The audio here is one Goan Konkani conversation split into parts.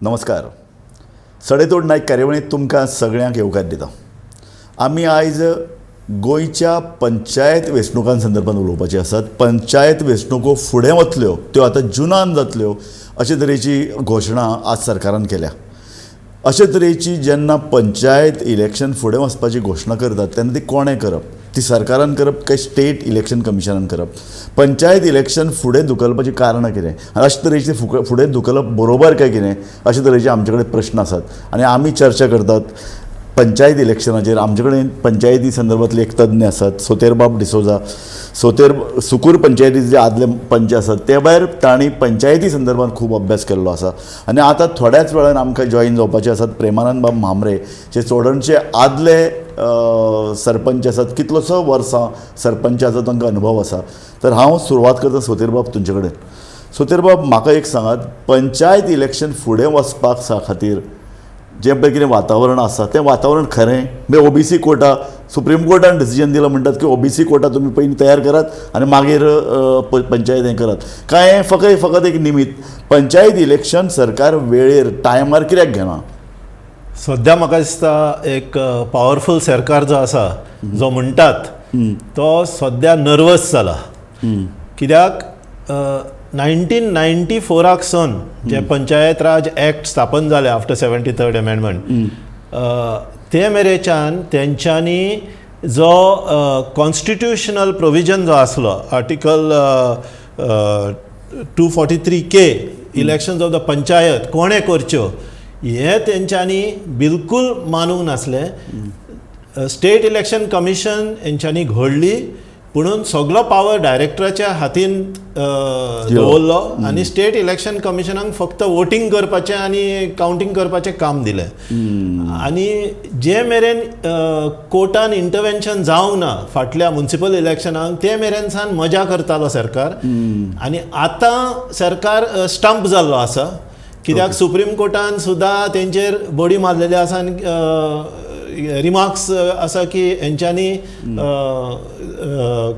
नमस्कार. सडेतोड नायक कार्यावळींत तुमकां सगळ्यांक येवकार दिता. आमी आयज गोंयच्या पंचायत वेंचणुकां संदर्भात उलोवपाचे आसात. पंचायत वेंचणुको फुडें वतल्यो, त्यो आतां जुनान जातल्यो अशे तरेची घोशणा आज सरकारान केल्या. अशे तरेची जेन्ना पंचायत इलेक्शन फुडें वचपाची घोशणा करतात तेन्ना ती कोणें करप? ती सरकारान करप काय स्टेट इलेक्शन कमिशनान करप? पंचायत इलेक्शन फुडें धुकलपाचीं कारणां कितें आनी अशे तरेची फुडें धुकलप बरोबर काय कितें, अशे तरेचे आमचे कडेन प्रश्न आसात आनी आमी चर्चा करतात पंचायत इलेक्शनाचेर. आमचे कडेन पंचायती संदर्भांतले एक तज्ञ आसात, सोतेरबाब डिसोजा. सोतेर सुकूर पंचायतीचे जे आदले पंच आसात, ते भायर तांणी पंचायती संदर्भात खूब अभ्यास केल्लो आसा. आनी आतां थोड्याच वेळान आमकां जॉईन जावपाचे आसात प्रेमानंद बाब म्हांबरे, जे चोडणचे आदले सरपंच आसात. कितलोसो वर्सां सरपंचाचो तांकां अनुभव आसा. तर हांव सुरवात करता सोतेरबाब तुमचे कडेन. सोतेरबाब, म्हाका एक सांगात, पंचायत इलेक्शन फुडें वचपाक खातीर जें पळय कितें वातावरण आसा तें वातावरण खरें? म्हणजे ओबीसी कोटा, सुप्रीम कोर्टान डिसिजन दिलां म्हणटात की ओबीसी कोटा तुमी पयलीं तयार करात आनी मागीर पंचायत हें करात. काय फकत फकत एक निमित्त? पंचायत इलेक्शन सरकार वेळेर टायमार कित्याक घेना? सद्या म्हाका दिसता एक पावरफूल सरकार जो आसा, जो म्हणटात, तो सद्या नर्वस जाला. कित्याक 1994 सान जे पंचायत राज एक्ट स्थापन जाले आफ्टर 73rd amendment, ते मेरेच्यान तेंच्यांनी जो कॉन्स्टिट्युशनल प्रोविजन जो आसलो, Article 243K, elections of the panchayat कोणें करच्यो, हें तेंच्यांनी बिलकूल मानूंक नासलें. स्टेट इलेक्शन कमिशन हेंच्यांनी घडली, पुणून सगलो पावर डायरेक्टराच्या हातीन दवरलो आनी स्टेट इलेक्शन कमिशनाक फक्त वोटींग करपाचें आनी कावंटींग करपाचें काम दिलें. आनी जे मेरेन कोर्टान इंटरवेन्शन जावंक ना फाटल्या मुन्सिपल इलेक्शनाक, ते मेरेन सान मजा करतालो सरकार. आनी आतां सरकार स्टंप जाल्लो आसा, कित्याक सुप्रीम कोर्टान सुद्दां तेंचेर बडी मारलेली आसा आनी रिमार्क्स आसा की हेंच्यांनी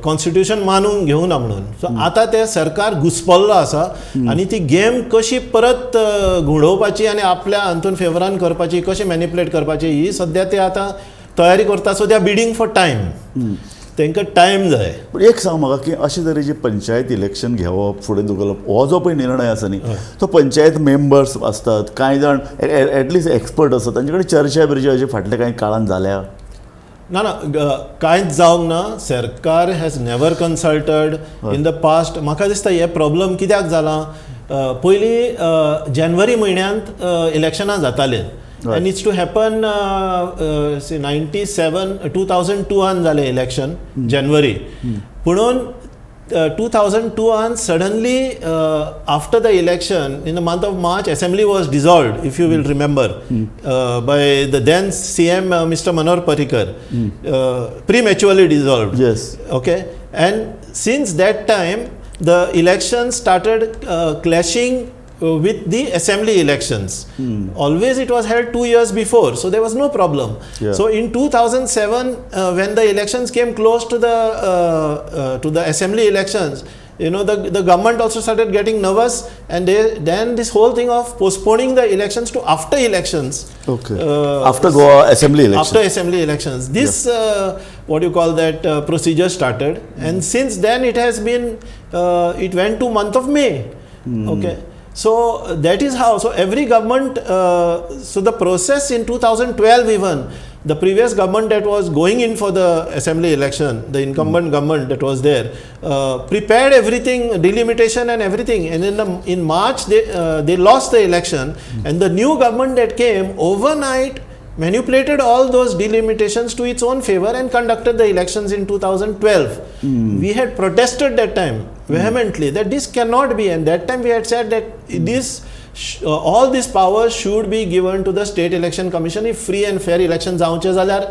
कॉन्स्टिट्युशन मानून घेवना म्हणून. सो आतां तें सरकार घुसपल्लो आसा आनी ती गेम कशी परत घुंवडोवपाची आनी आपल्या हातून फेवरान करपाची, कशी मॅनिपुलेट करपाची, ही सद्या ते आतां तयारी करता. So they are bidding for time. तांकां टायम जाय. पण एक सांग म्हाका की अशे तरेचे पंचायत इलेक्शन घेवप, फुडें धुकलप, हो जो पळय निर्णय आसा न्ही, तो पंचायत मेंबर्स आसतात, कांय जाण एटलिस्ट एक्सपर्ट आसतात, तांचे कडेन चर्चा बिर्चा अशी फाटल्या कांय काळान जाल्या? ना ना, कांयच जावंक ना. सरकार has never consulted in the past. म्हाका दिसता हे प्रॉब्लम कित्याक जाला, पयलीं जानेवारी म्हयन्यांत इलेक्शनां जातालीं and it's to happen 97, 2002 जालें इलेक्शन जानेवारी. पुणून 2002 an suddenly after the election in the month of March, assembly was dissolved, if you will remember, by the then CM, Mr. Manohar Parrikar, prematurely dissolved. Okay, and since that time the elections started clashing with the assembly elections. Always it was held 2 years before, so there was no problem. So in 2007, when the elections came close to the assembly elections, the government also started getting nervous and then this whole thing of postponing the elections to after elections. After Goa assembly election. After assembly elections, this what you call that procedure started, and since then it has been it went to month of May. Okay, so that is how. So every government, so the process in 2012, even the previous government that was going in for the assembly election, the incumbent government that was there, prepared everything, delimitation and everything, and in March they lost the election, and the new government that came overnight manipulated all those delimitations to its own favor and conducted the elections in 2012. We had protested that time vehemently that this cannot be, and that time we had said that all these powers should be given to the State Election Commission. If free and fair elections जावचे जाल्यार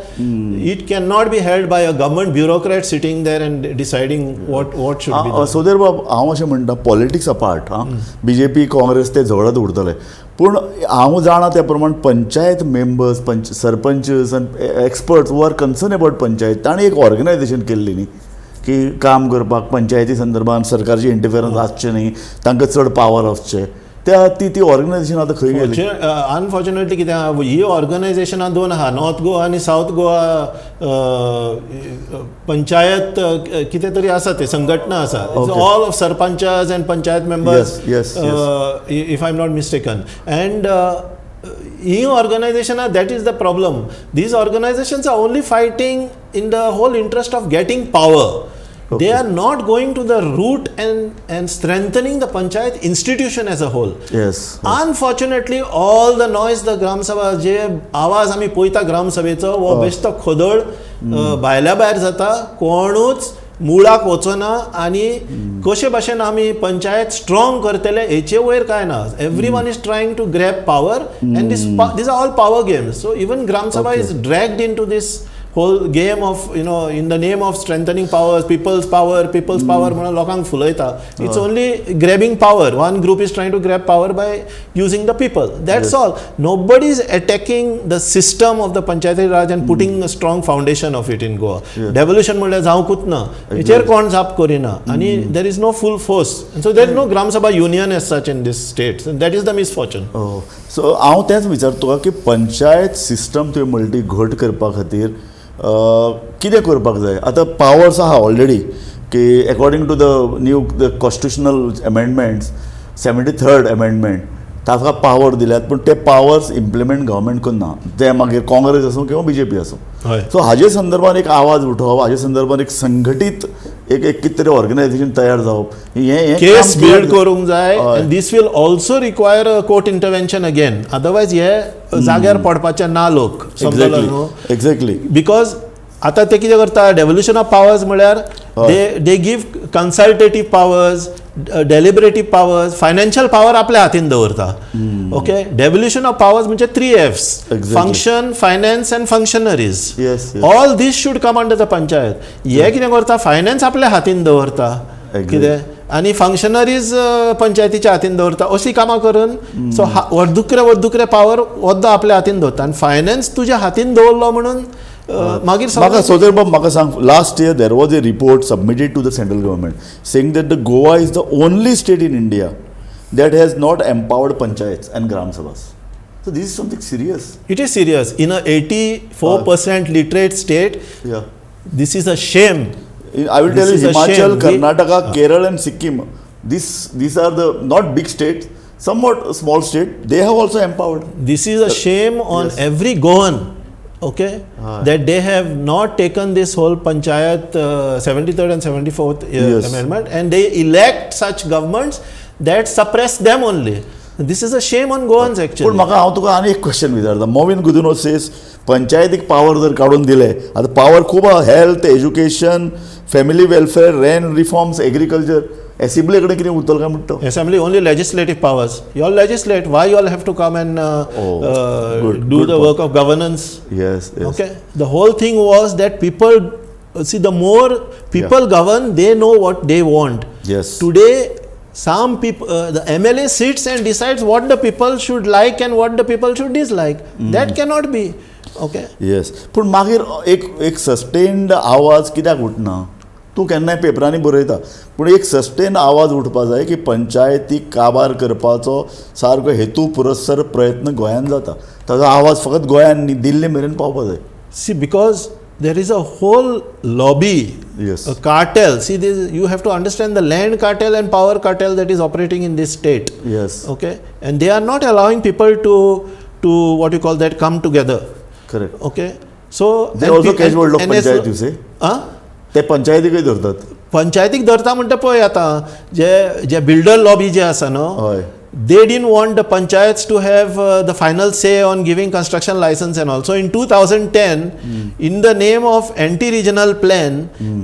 it cannot be held by a government bureaucrat sitting there and deciding what should be done. सोदेर बाब, हांव अशें म्हणटा, पॉलिटिक्स अपार्ट, आं, बीजेपी काँग्रेस ते झगडत उरतले, पूण हांव जाणा त्या प्रमाण पंचायत मेंबर्स, पंच sarpanch, experts who are concerned about panchayat, तांणी एक ऑर्गनायझेशन केल्ली न्ही की काम करपाक पंचायती संदर्भात सरकारची इंटरफियरन्स आसचें न्ही, तांकां चड पावर आसचें. त्या ती ती ऑर्गनायझेशन आतां खंय गेली? अनफॉर्च्युनेटली कितें आहा, ही ऑर्गनायझेशनां दोन आहा, नॉर्थ गोवा आनी सावथ गोवा पंचायत कितें तरी आसा, ते संघटना आसा. All of sarpanchas and panchayat members, if I am not mistaken. And he ऑर्गनायझेशनां, that is the problem. These organizations are only fighting in the whole interest of getting power. They are not going to the root and strengthening the panchayat institution as a whole. Unfortunately, all the noise, the Gram Sabha, जे आवाज आमी पळयता ग्रामसभेचो, हो बेश्टो खोदळ भायल्या भायर जाता. कोणूच मुळाक वचना आनी कशे भाशेन आमी पंचायत स्ट्रॉंग करतले हेचे वयर कांय ना. Everyone is trying to grab power and this are all power games. So even Gram Sabha is dragged into this whole game of, in the name of strengthening powers, people's power, people's power म्हणून लोकांक फुलयता. It's only grabbing power. One group is trying to grab power by using the people, that's all. Nobody is attacking the system of the Panchayati Raj and putting a strong foundation of it in Goa. Devolution म्हणल्यार जावंकूच ना, हेचेर कोण जाप करिना आनी there is no full force, so there is no Gram Sabha union as such in this state. That is the misfortune. So हांव तेंच विचारता तुका की पंचायत सिस्टम तुवें म्हणली ती घट करपा खातीर कितें करपाक जाय? आतां पावर्स आहा ऑलरेडी की according to the new the constitutional amendments, 73rd amendment, ताका पावर दिल्यात, पूण ते पावर्स इम्प्लिमेंट गव्हर्मेंट करना, ते मागीर काँग्रेस आसूं किंवा बीजेपी आसूं. सो हाजे संदर्भात एक आवाज उठोवप, हाजे संदर्भात एक संघटीत एक एक कितें तरी ऑर्गनायझेशन तयार जावप, हें हें केस काम बिल्ड करूंक जाय. हय. And this will also require a court intervention again, otherwise हे जाग्यार पडपाचे ना लोक, समजलो न्हू? एक्झॅक्टली. Because आतां ते कितें करता, डेव्होल्युशन ऑफ पावर्स म्हळ्यार they give consultative powers, deliberative powers, financial power आपल्या हातीन दवरता. ओके, डेव्होल्युशन ऑफ पावर्स म्हणजे three Fs: function, finance and functionaries. All this should come under the panchayat. हे कितें करता, फायनान्स आपल्या हातीन दवरता कितें आनी फंक्शनरीज पंचायतीच्या हातीन दवरता. अशीं कामां करून सो वर्दुकरे वर्दुकरे पावर वद्दो आपल्या हातीन दवरता आनी फायनान्स तुज्या हातीन दवरलो म्हणून मागीर म्हाका सोदर बाब, म्हाका सांग, last year there was a report submitted to the central government saying that the Goa is the only state in India that has not empowered panchayats and Gram Sabhas. So this is something serious. It is serious. In a 84% literate state, this is a shame. I will This tell you, is a Himachal, shame. Karnataka, Kerala, and Sikkim. These are the not big states, somewhat small state. They have also empowered. This is a shame on every Goan, okay, that they have not taken this whole panchayat 73rd and 74th amendment, and they elect such governments that suppress them only. This is a shame on Goans पूण actually. म्हाका हांव तुका आनी एक क्वेश्चन विचारता. मोविन गुदिन्हो सेज पंचायतीक पावर जर काडून दिले, आतां पावर खूब आहा, health, education, family welfare, land reforms, agriculture, assembly कडेन कितें उरतलो काय म्हणटा तो? Assembly only legislative powers. You all legislate. Why you all have to come and Oh, good, do good the point. Work of governance? Yes. Okay. The whole thing was that people see, the more people govern, they know what they want. Today, some people, the MLA sits and decides what the people should like and what the people should dislike. That cannot be. Okay. Yes, पूण मागीर एक एक सस्टेन्ड आवाज कित्याक उठना? तूं केन्नाय पेपरांनी बरयता, पूण एक सस्टेन आवाज उठपा जाय की पंचायती काबार करपाचो सारको हेतू पुरस्सर प्रयत्न गोंयांत जाता. ताजो आवाज फकत गोंयांत न्ही, दिल्ली मेरेन पावपा जाय. See, because there is a whole lobby, a cartel. See, this, you have to understand the land cartel and power cartel that is operating in this state. Okay, and they are not allowing people to what you call that, come together. Correct Okay, so they and also catch hold of and as- panchayat, you say. Huh? ते पंचायतीकय धरतात. पंचायतीक धरता म्हणटा पळय, आतां जे जे बिल्डर लॉबी जे आसा न्हू, they didn't want the panchayats to have the final say on giving construction license and all. So in 2010, in the name of anti-regional plan,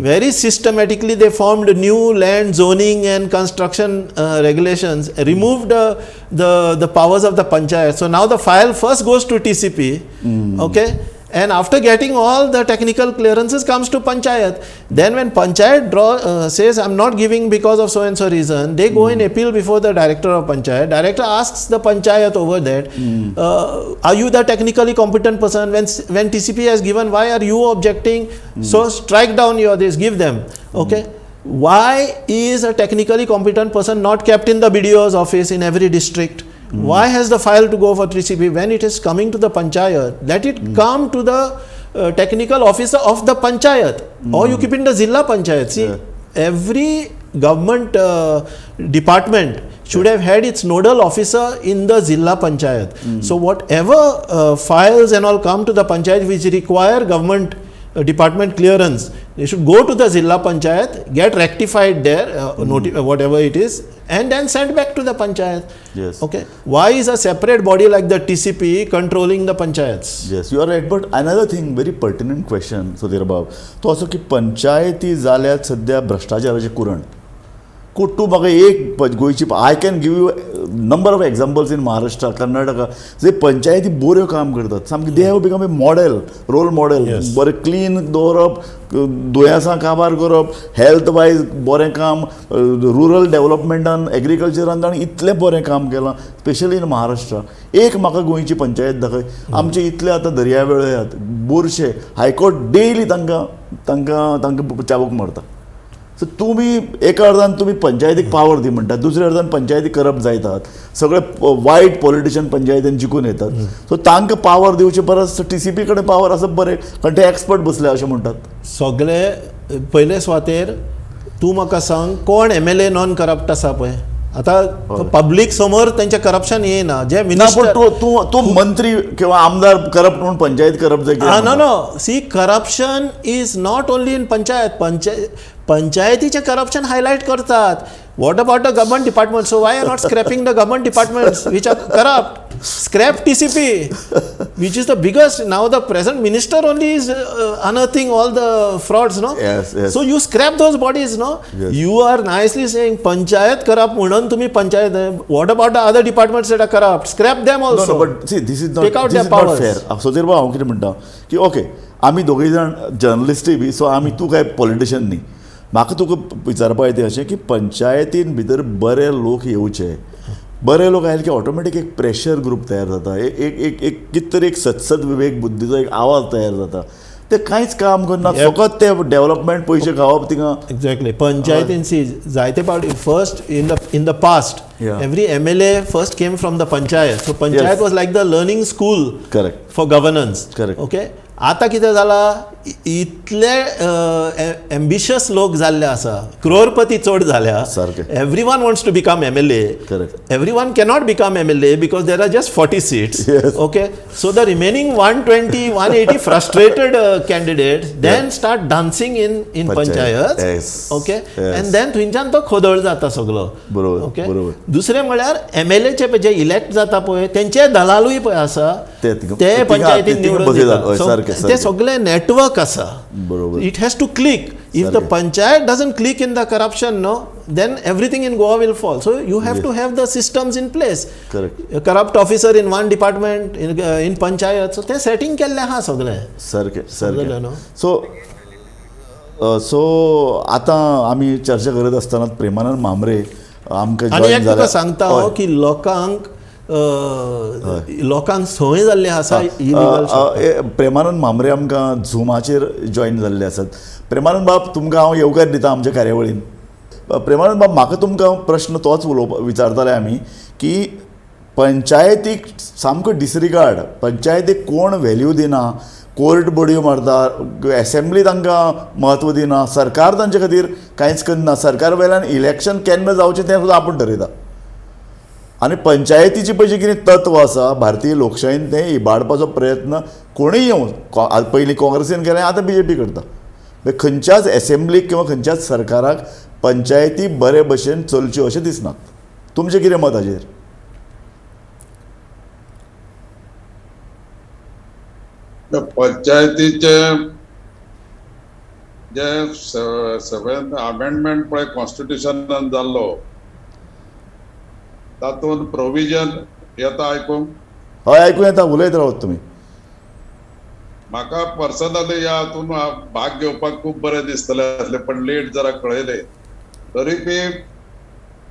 very systematically they formed new land zoning and construction regulations, removed the powers of the panchayat. So now the file first goes to TCP, okay? And after getting all the technical clearances comes to panchayat. Then when panchayat says I'm not giving because of so and so reason, they go and appeal before the director of panchayat. Director asks the panchayat over that, are you the technically competent person? When TCP has given, why are you objecting? So strike down your this, give them. Okay. Why is a technically competent person not kept in the BDO's office in every district? Why has the file to go for TCP when it is coming to the panchayat? Let it come to the technical officer of the panchayat, or you keep in the zilla panchayat. See, every government department should have had its nodal officer in the zilla panchayat. So whatever files and all come to the panchayat which require government department clearance, they should go to the zilla panchayat, get rectified there, whatever it is, and then sent back to the panchayat. Yes. Okay. Why is a separate body like the TCP controlling the panchayats? Yes, you are right. But another thing, very pertinent question, Sudhir Bab, तो असो की पंचायती जाल्यात सध्या भ्रष्टाचाराचे कुरण. तूं म्हाका एक गोंयची, I can give you number of examples in Maharashtra, Karnataka, जे पंचायती बऱ्यो काम करतात, सामकी they have become a model, role model. बरें क्लीन दवरप, दुयेंसां काबार करप, हेल्थ वायज बरें काम, रुरल डेवलपमेंटान, एग्रीकल्चरान ताणें इतलें बरें काम केलां, स्पेशली इन महाराष्ट्र. एक म्हाका गोंयची पंचायत दाखय, आमचे इतले आतां दर्यावेळो येयात, बोरशे हायकोर्ट डेली तांकां तांकां तांकां चाबूक मारता. सो तुमी एका अर्दान तुमी पंचायतीक पावर दी म्हणटात, दुसऱ्या अर्दान पंचायती करप्ट जायतात, सगळे वायट पॉलिटिशियन पंचायतीन जिखून येतात. सो तांकां पावर दिवचे परस टी सी पी कडेन पावर आसप बरें, कारण ते एक्सपर्ट बसले अशें म्हणटात. सगळे पयले सुवातेर तूं म्हाका सांग, कोण MLA non करप्ट आसा पळय आतां पब्लीक समोर तेंचें करप्शन येना. जे मिनिस्टर, तूं तूं मंत्री किंवा आमदार करप्ट म्हणून पंचायत करप्ट जाय? No no, see, corruption is not only in panchayat. पंचायतीचें corruption highlight करतात. What about the government department? So why are not scrapping the government departments which are corrupt? Scrap TCP, which is the biggest. Now the present minister only is unearthing all the frauds, no? Yes. So you scrap those bodies, no? Yes. You are nicely saying panchayat corrupt म्हणून तुम्ही panchayat. What about the other departments that are corrupt? Scrap them also. No, but see, this is not, Take out this their is not powers. fair. Sudhir भाऊ, हांव कितें म्हणटा की ओके, आमी दोगूय जाण जर्नलिस्टूय बी, सो आमी तूं काय पॉलिटिशियन न्ही. म्हाका तुका विचारपा येता अशें की पंचायतीन भितर बरे लोक येवचे, बरे लोक आयले की ऑटोमॅटीक एक प्रेशर ग्रूप तयार जाता, एक एक एक कितें तरी एक सत्सद विवेक बुद्धीचो एक आवाज तयार जाता. ते कांयच काम करना, फकत ते डेव्हलपमेंट पयशे खावप थिंगा. एक्झॅक्टली. पंचायतीन सी जायते फावटी first in the past every MLA first came from the panchayat. So panchayat was like the learning school for governance. Okay. आतां कितें जालां, इतले एम्बिशियस लोक जाल्ले आसा, क्रोरपती चड जाल्या. Everyone wants to become MLA. Everyone cannot become MLA because there are just 40 seats. Okay. So the remaining 120, 180 frustrated candidates then start dancing in panchayat. Okay. And then थंयच्यान तो खोदळ जाता सगलो. ओके. दुसरें म्हळ्यार MLA जे इलेक्ट जाता पळय तेंचे दलालूय पळय आसा, ते पंचायतीन निवडून दिता. ते सगळे नेटवर्क आसा. It has to click. If the panchayat doesn't click in the corruption, no, then everything in Goa will fall. So you have to have the systems in place. Correct. A corrupt officer in one department, in panchayat. So ते setting केल्लें आहा सगळें. सारकें सारकें. सो सो आतां आमी चर्चा करत आसतना प्रेमानंद म्हांबरे आमकां आनी एक तुका सांगता हांव की लोकांक लोकांक संवय जाल्ली आसा. प्रेमानंद म्हांबरे आमकां झुमाचेर जॉयन जाल्ले आसात. प्रेमानंद बाब, तुमकां हांव येवकार दिता आमच्या कार्यावळीन. प्रेमानंद बाब, म्हाका तुमकां प्रश्न तोच उलोवपा विचारताले आमी की पंचायतीक सामको डिसरिगार्ड, पंचायतीक कोण व्हॅल्यू दिना, कोर्ट बडयो मारता, एसेंब्ली तांकां म्हत्व दिना, सरकार तांचे खातीर कांयच करना, सरकार वयल्यान इलेक्शन केन्ना जावचें तें सुद्दां आपूण ठरयता. आनी पंचायतीची पळय कितें तत्व आसा भारतीय लोकशायेन तें इबाडपाचो प्रयत्न कोणूय येवं, पयलीं काँग्रेसीन केलें, आतां BJP करता. खंयच्याच एसेंब्लीक किंवा खंयच्याच सरकाराक पंचायती बरे भशेन चलच्यो अशें दिसना. तुमचें कितें मत हाजेर? पंचायतीचे जे 7th amendment पळय कॉन्स्टिट्युशनान जाल्लो तातूंत प्रोविजन येता आयकूंक? हय, आयकूं येता, उलयत रावत तुमी. म्हाका पर्सनली ह्या हातून भाग घेवपाक खूब बरें दिसतलें आसलें, पण लेट जरा कळयलें. तरी बी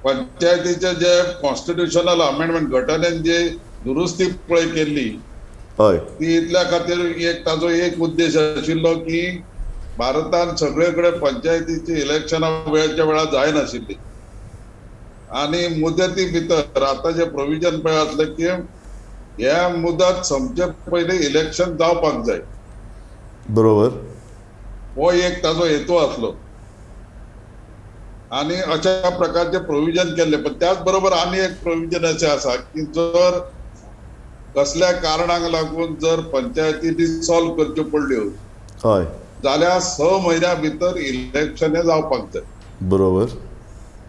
पंचायतीचे जे कॉन्स्टिट्युशनल अमेंडमेंट घटनेन जी दुरुस्ती पळय केल्ली हय ती इतल्या खातीर एक ताजो एक उद्देश आशिल्लो की भारतान सगळे कडेन पंचायतीची इलेक्शनां वेळच्या वेळार जायनाशिल्ली आनी मुदती भितर आतां जे प्रोविजन पळय आसलें की ह्या मुदत सोंपचे पयलीं इलेक्शन जावपाक जाय. बरोबर. हो एक ताजो हेतू आसलो आनी अशा प्रकारचे प्रोविजन केल्ले. पण त्याच बरोबर आनी एक प्रोविजन अशें आसा की जर कसल्या कारणाक लागून जर पंचायती डिसॉल्व करच्यो पडल्यो हय जाल्यार 6 म्हयन्या भितर इलेक्शन हे जावपाक जाय. बरोबर.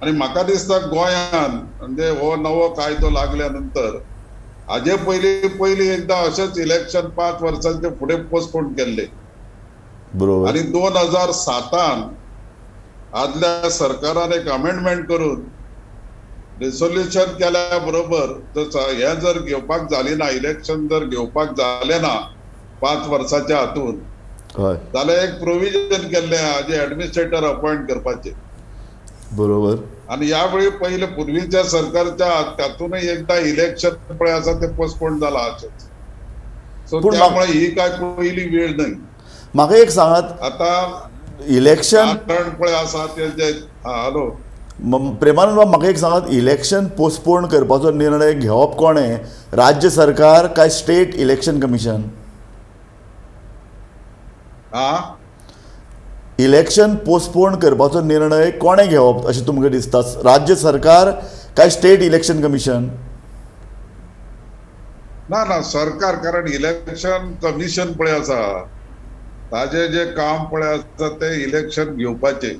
आनी म्हाका दिसता गोंयान म्हणजे हो नवो कायदो लागल्या नंतर हाजे पयलीं पयलीं एकदां अशेंच इलेक्शन 5 वर्सांचे फुडें पोस्टपोन केल्ले. बरोबर. आनी 2007 आदल्या सरकारान एक अमेंडमेंट करून रिसोल्युशन केल्या बरोबर जर हें जर घेवपाक जाली ना, इलेक्शन जर घेवपाक जालें ना 5 वर्साच्या हातून हय जाल्यार एक प्रोविजन केल्लें हाजे एडमिनिस्ट्रेटर अपॉयंट करपाचें. बरोबर. आनी ह्या वेळी पयले पुर्वीच्या सरकारच्या तातूंतय एकदां इलेक्शन पळय आसा तें पोस्टपोन जालां अशेंच. सो त्यामुळे ही काय पयली वेळ न्हय. म्हाका एक सांगात, आतां इलेक्शन कारण पळय आसा ते जे हॅलो प्रेमानंद बाब, म्हाका एक सांगात, इलेक्शन पोस्टपोन करपाचो निर्णय घेवप कोणें, राज्य सरकार काय स्टेट इलेक्शन कमिशन? हा इलेक्शन पोस्टपोन करपाचो निर्णय कोणें घेवप अशें तुमकां दिसता, राज्य सरकार काय स्टेट इलेक्शन कमिशन? ना ना सरकार, कारण इलेक्शन कमिशन पळय आसा ताजे जे काम पळय आसा ते इलेक्शन घेवपाचे,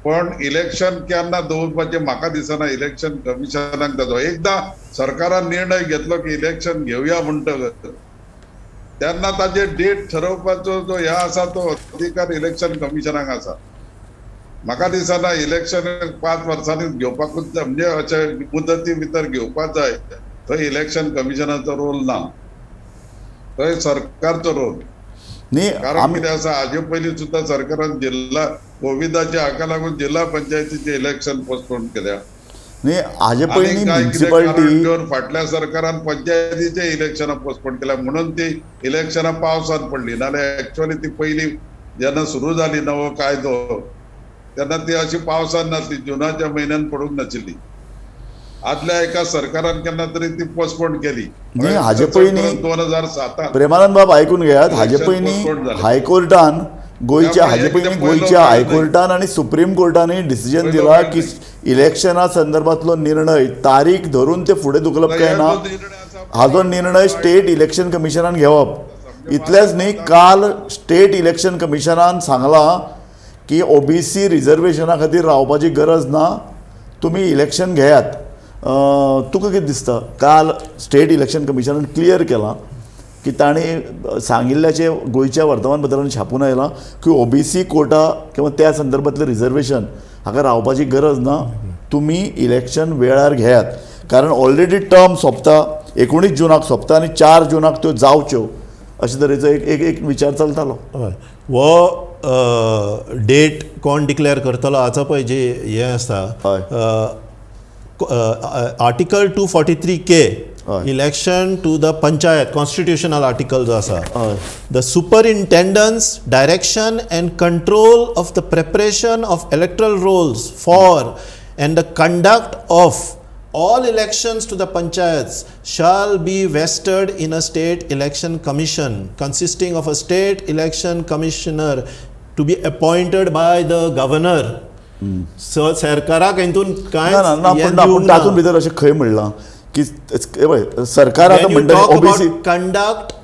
पण इलेक्शन केन्ना दवरपाचें म्हाका दिसना इलेक्शन कमिशनाक ताजो. एकदां सरकारान निर्णय घेतलो की इलेक्शन घेवया म्हणटकच तेन्ना ताजे डेट ठरोवपाचो जो हे आसा तो अधिकार इलेक्शन कमिशनाक आसा. म्हाका दिसना इलेक्शन 5 वर्सांनी घेवपाकूच जाय, म्हणजे अशें मुदती भितर घेवपाक जाय, थंय इलेक्शन कमिशनाचो रोल ना, थंय सरकारचो रोल. न्ही, कारण कितें आसा, हाजे पयलीं सुद्दां सरकारान जिल्हा कोविडाच्या हाका लागून जिल्हा पंचायतीचे इलेक्शन पोस्टपोन केल्या. न्ही, हाजे पयलीं म्युनिसिपालिटी फाटल्या सरकारान पंचायतीचे इलेक्शनां पोस्टपोन केल्या म्हणून ती इलेक्शनां पावसांत पडली, नाल्यार एक्चुअली ती पयली जेन्ना सुरू जाली नवो कायदो तेन्ना ती अशी पावसांत नासली, जुनाच्या म्हयन्यान पडूंक नाशिल्ली. आदल्या एका सरकारान केन्ना तरी ती पोस्टपोन केली. न्ही, हाजे पयलीं 2007 प्रेमानंद बाब आयकून घेयात, हाजे पयलीं हायकोर्टान गोंयच्या, हाजे पयलीं गोंयच्या हायकोर्टान आनी सुप्रीम कोर्टानूय डिसिजन दिला की इलेक्शना संदर्भातलो निर्णय तारीख धरून ते फुडें धुकलप काय ना हाजो निर्णय स्टेट इलेक्शन कमिशनान घेवप. इतलेंच न्ही, काल स्टेट इलेक्शन कमिशनान सांगलां की ओबीसी रिजर्वेशना खातीर रावपाची गरज ना, तुमी इलेक्शन घेयात. तुका कितें दिसता, काल स्टेट इलेक्शन कमिशनान क्लियर केलां की ताणें सांगिल्ल्याचें गोंयच्या वर्तमानपत्रान छापून आयलां की ओबीसी कोटा किंवा त्या संदर्भातलें रिजर्वेशन हाका रावपाची गरज ना, तुमी इलेक्शन वेळार घेयात, कारण ऑलरेडी टर्म सोंपता 19 जुनाक सोंपता आनी 4 जुनाक त्यो जावच्यो अशे तरेचो एक एक एक विचार चलतालो. हय, हो डेट कोण डिक्लेअर करतलो हाचो पळय जे हें आसता, article 243K election to the panchayat constitutional article जो आसा, the superintendence direction and control of the preparation of electoral rolls for and the conduct of all elections to the panchayats shall be vested in a state election commission consisting of a state election commissioner to be appointed by the governor. So सरकाराक हितून कांय ना, पूण तातूंत भितर अशें खंय म्हणलां की सरकार आतां म्हणटा OBC conduct,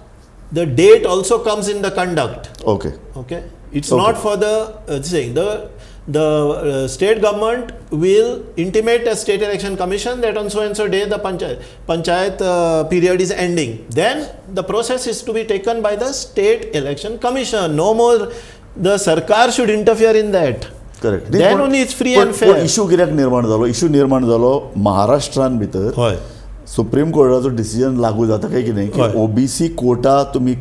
the date also comes in the conduct. Okay okay, it's not for the saying the state government will intimate a state election commission that on so and so day the panchayat period is ending. Then the process is to be taken by the state election commission. No more the sarkar should interfere in that. Correct. Then only it's free and fair. Issue कित्याक निर्माण जालो? इशू निर्माण जालो महाराष्ट्रान भितर सुप्रीम कोर्टाचो डिसिजन लागू जाता काय कितें की ओबीसी कोटा तुमी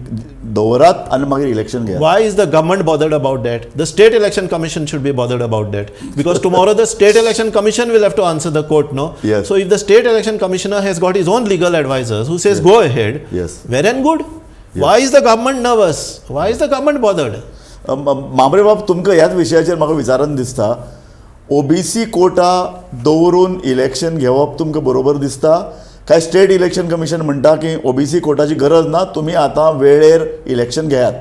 दवरात आनी मागीर इलेक्शन घेयात. Why is the government bothered about that? The state election commission should be bothered about that, because tomorrow the state election commission will have to answer the court, no? Yes. So if the state election commissioner has got his own legal advisors who says go ahead, yes, well and good. Why is the government nervous? Why is the government bothered? Mhambre बाब, तुमकां ह्याच विशयाचेर म्हाका विचारन दिसता, ओबीसी कोटा दवरून इलेक्शन घेवप तुमकां बरोबर दिसता काय स्टेट इलेक्शन कमिशन म्हणटा की ओबीसी कोटाची गरज ना, तुमी आतां वेळेर इलेक्शन घेयात?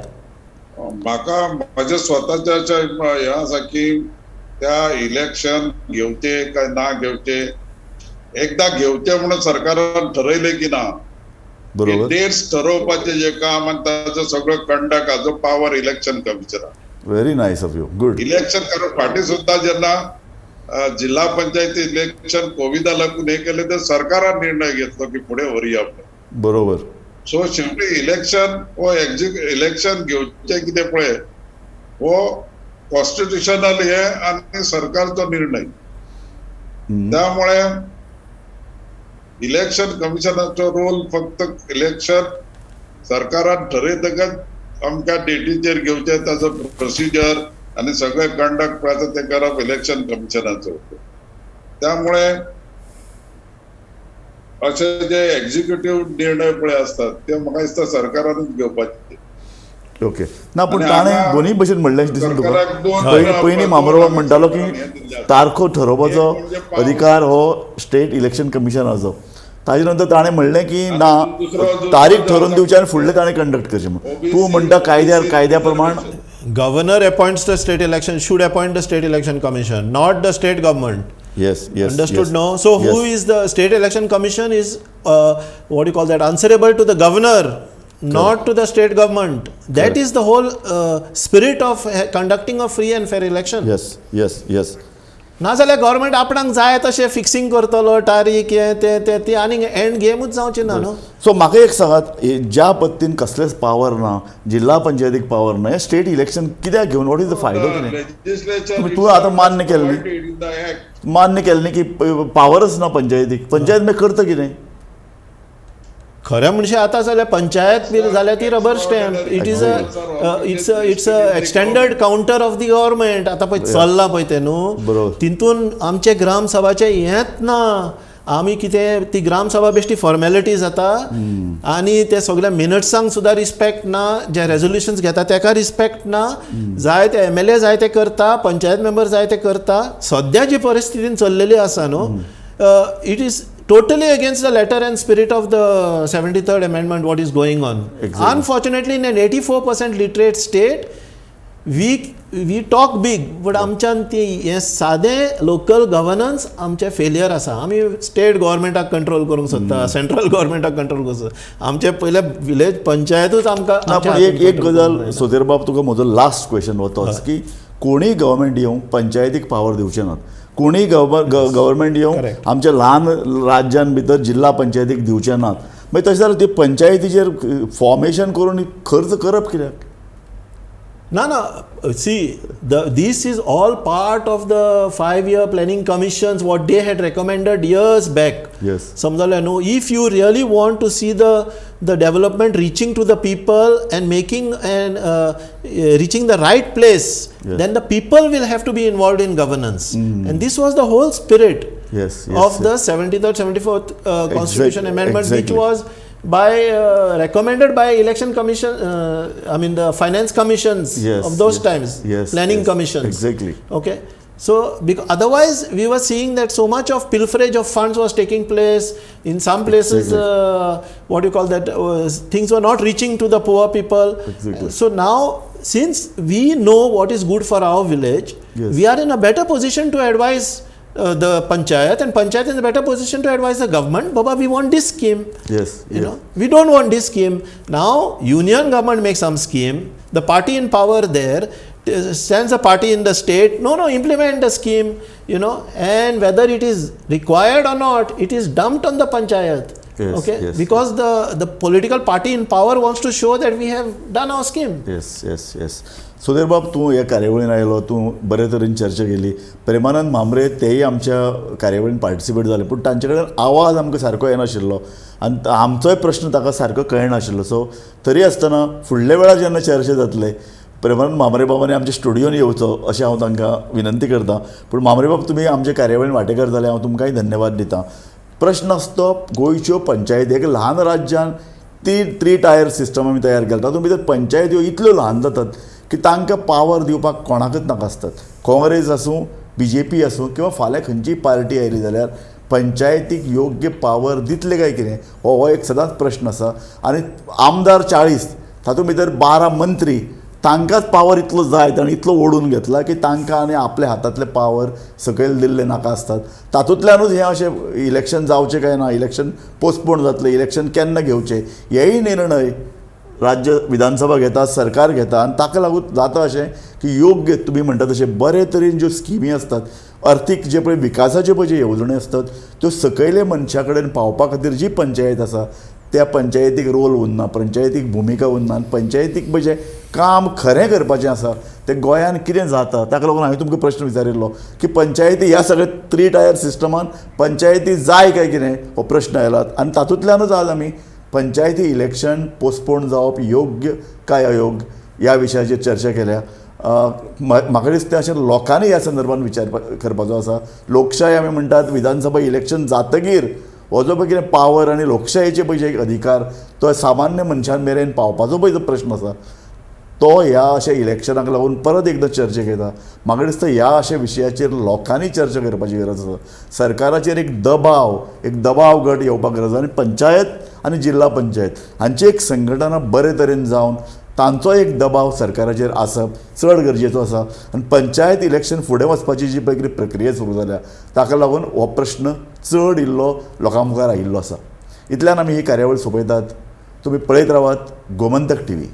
म्हाका म्हज्या स्वताच्या अशें हें आसा की त्या इलेक्शन घेवचे काय ना घेवचे, एकदां घेवचे म्हणून सरकारान ठरयलें की ना, डेट्स ठरोवपाचें जे काम आनी ताचो सगळो कंडक्ट हाजो पावर इलेक्शन कमिशनाक. Very nice of you, good. Election कारण फाटीं सुद्दां जेन्ना जिल्हा पंचायत इलेक्शन कोविडा लागून हे केलें, तर सरकारान निर्णय घेतलो की फुडें व्हरुया म्हणून. सो शेवटी इलेक्शन हो इलेक्शन घेवचें कितें पळय हो कॉन्स्टिट्युशनल हे आनी सरकारचो निर्णय. त्यामुळे इलेक्शन कमिशनाचो रोल फक्त इलेक्शन सरकारान ठरयतकच अमक्या डेटीचेर घेवचें, ताचो प्रोसिजर आनी सगळें कंडक्ट पळय आसा तें करप इलेक्शन कमिशनाचो. त्यामुळे अशे जे एक्झिक्युटीव निर्णय पळय आसतात ते म्हाका दिसता सरकारानूच घेवपाचे. ओके, ना पूण आनी ताणें हांगा दोनूय भशेन म्हणलें दिसून तुका. सरकाराक दोन पयलीं म्हांबरो म्हणटालो की हें दिल्लें आसा. तारखो ठरोवपाचो एक म्हणजे पावस. अधिकार हो स्टेट इलेक्शन कमिशनाचो. ताजे नंतर ताणें म्हणलें की आनी ना, दुसरो तारीख जो ठरोवन आसा दिवची आनी फुडलें ताणें कंडक्ट करचें म्हणून. OBC तूं म्हणटा कायद्यार OBC कायद्या प्रमाण. Governor appoints the state election, should appoint the state election commission, not the state government. Yes. Understood? No. So who is the state election commission is what do you call that, answerable to the governor, not to the state government. That is the whole spirit of conducting a free and fair election. Yes. ना जाल्यार गव्हर्मेंट आपणाक जाय तशें फिक्सिंग करतलो तारीख, हें तें तें ती आनी एंड गेमूच जावची ना न्हू. सो म्हाका एक सांगात, हे ज्या पद्दतीन कसलेच पावर ना, जिल्हा पंचायतीक पावर ना, हे स्टेट इलेक्शन कित्याक घेवन what is the फायदो कितें? लेजिस्लेचर तूं आतां मान्य केलें न्ही? मान्य केलें न्ही की पावरच ना पंचायतीक, पंचायत मागीर करता कितें? खरें म्हणशे आतां जाल्यार पंचायत बी जाल्यार ती rubber stamp, it is a it's a extended counter of the government. आतां पळय चल्लां पळय तें न्हू, तितून आमचे ग्रामसभाचें हेंच ना. आमी कितें ती ग्रामसभा बेश्टी फॉर्मेलिटी जाता आनी ते सगल्या मिनट्सांक सुद्दां रिस्पेक्ट ना, जे रेजोल्युशन्स घेता तेका रिस्पेक्ट ना. जाय ते एमएलए जाय ते करता, पंचायत मेंबर जाय ते करता. सद्या जी परिस्थितीन चल्लेली आसा न्हू, it is totally against the letter and spirit of the 73rd Amendment, what is going on. Unfortunately, in an 84% literate state, we talk big, but आमच्यान ती हें सादें लोकल गव्हर्नन्स आमचें फेलियर आसा. आमी स्टेट गव्हर्मेंटाक कंट्रोल करूंक सोदता, सेंट्रल गव्हर्मेंटाक कंट्रोल करूंक सोदता, आमचे पयले विलेज पंचायतूच आमकां ना, आमच्या पूण एक हातून एक control गजाल करूंक जायना. सोतेर बाब, तुका म्हजो लास्ट क्वेश्चन हो तोच की कोणीय गव्हर्मेंट येवं पंचायतीक पावर दिवचे नात. कोणीय गव्हर्मेंट येवं आमच्या ल्हान राज्यान भितर जिल्हा पंचायतीक दिवचे नात. मागीर तशें जाल्यार ती पंचायतीचेर फॉर्मेशन करून खर्च करप कित्याक? ना ना, see, the this is all part of the 5 year planning commissions, what they had recommended years back. समजलें न्हू? If you really want to see the development reaching to the people and making and reaching the right place, then the people will have to be involved in governance, and this was the whole spirit of the 73rd, 74th constitution amendment, which was by recommended by election commission, I mean, the finance commissions of those times, planning commissions. Okay, so because otherwise we were seeing that so much of pilferage of funds was taking place in some places. What do you call that, things were not reaching to the poor people. So now, since we know what is good for our village, we are in a better position to advise the panchayat, and panchayat is in a better position to advise the government, "Baba, we want this scheme." You know, we don't want this scheme. Now union government makes some scheme, the party in power there sends a party in the state, No, implement the scheme," and whether it is required or not, it is dumped on the panchayat. Okay, because the political party in power wants to show that we have done our scheme. Yes, Sudhir बाब, तूं ह्या कार्यावळीन आयलो, तूं बरे तरेन चर्चा केली. प्रेमानंद म्हांबरे तेय आमच्या कार्यावळीन पार्टिसिपेट जाले, पूण तांचे कडेन आवाज आमकां सारको येनाशिल्लो आनी आमचोय प्रश्न ताका सारको कळनाशिल्लो. सो तरी आसतना फुडल्या वेळार जेन्ना चर्चा जातले, प्रेमानंद म्हांबरे बाबांनी आमच्या स्टुडियोन येवचो अशें हांव तांकां विनंती करता. पूण म्हांबरे बाब, तुमी आमच्या कार्यावळीन वांटेकार जाले, हांव तुमकांय धन्यवाद दिता. प्रश्न आसतो, गोंयच्यो पंचायती, एक ल्हान राज्यान ती थ्री टायर सिस्टम आमी तयार केला. तातूंत भितर पंचायत्यो इतल्यो ल्हान जातात की तांकां पावर दिवपाक कोणाकच नाका आसतात. काँग्रेस आसूं, बीजेपी आसूं किंवा फाल्यां खंयचीय पार्टी आयली जाल्यार पंचायतीक योग्य पावर दितले काय कितें हो एक सदांच प्रश्न आसा. आनी आमदार 40, तातूंत भितर 12 मंत्री, तांकांच पावर इतलो जाय आनी इतलो ओडून घेतला की तांकां आनी आपल्या हातांतले पावर सकयल दिल्ले नाका आसतात. तातूंतल्यानूच हें अशें इलेक्शन जावचें काय ना, इलेक्शन पोस्टपोन जातलें, इलेक्शन केन्ना घेवचें, हेय निर्णय राज्य विधानसभा घेता, सरकार घेता. आनी ताका लागून जाता अशें की योग्य तुमी म्हणटा तशें बरे तरेन ज्यो स्किमी आसतात, अर्थीक जे पळय विकासाच्यो पळय ज्यो येवजण्यो आसतात त्यो सकयले मनशा कडेन पावपा खातीर जी पंचायत आसा त्या पंचायतीक रोल उरना, पंचायतीक भुमिका उरना आनी पंचायतीक म्हणजे काम खरें करपाचें आसा तें गोंयान कितें जाता. ताका लागून हांवें तुमकां प्रश्न विचारिल्लो की पंचायती ह्या सगळे थ्री टायर सिस्टमान पंचायती जाय काय कितें हो प्रश्न आयला. आनी तातूंतल्यानूच आज आमी पंचायती इलेक्शन पोस्टपोन जावप योग्य काय अयोग्य ह्या विशयाचेर चर्चा केल्या. म्हाका दिसता अशें लोकांनी ह्या संदर्भात विचार करपाचो आसा. लोकशाय आमी म्हणटात, विधानसभा इलेक्शन जातकीर हो जो पळय कितें पावर आनी लोकशायेचे पळय जे एक अधिकार तो सामान्य मनशां मेरेन पावपाचो पळय जो प्रश्न आसा तो ह्या अशा इलेक्शनाक लागून परत एकदां चर्चेक येता. म्हाका दिसता ह्या अशा विशयाचेर लोकांनी चर्चा करपाची गरज आसा. सरकाराचेर एक दबाव गट येवपाक गरज आसा आनी पंचायत आनी जिल्हा पंचायत हांची एक संघटना बरे तरेन जावन तांचो एक दबाव सरकाराचेर आसप चड गरजेचो आसा. आनी पंचायत इलेक्शन फुडें वचपाची जी पळय कितें प्रक्रिया सुरू जाल्या ताका लागून हो प्रश्न चड इल्लो लोकां मुखार आयिल्लो आसा. इतल्यान आमी ही कार्यावळ सोंपयतात. तुमी पळयत रावात गोमंतक टीव्ही.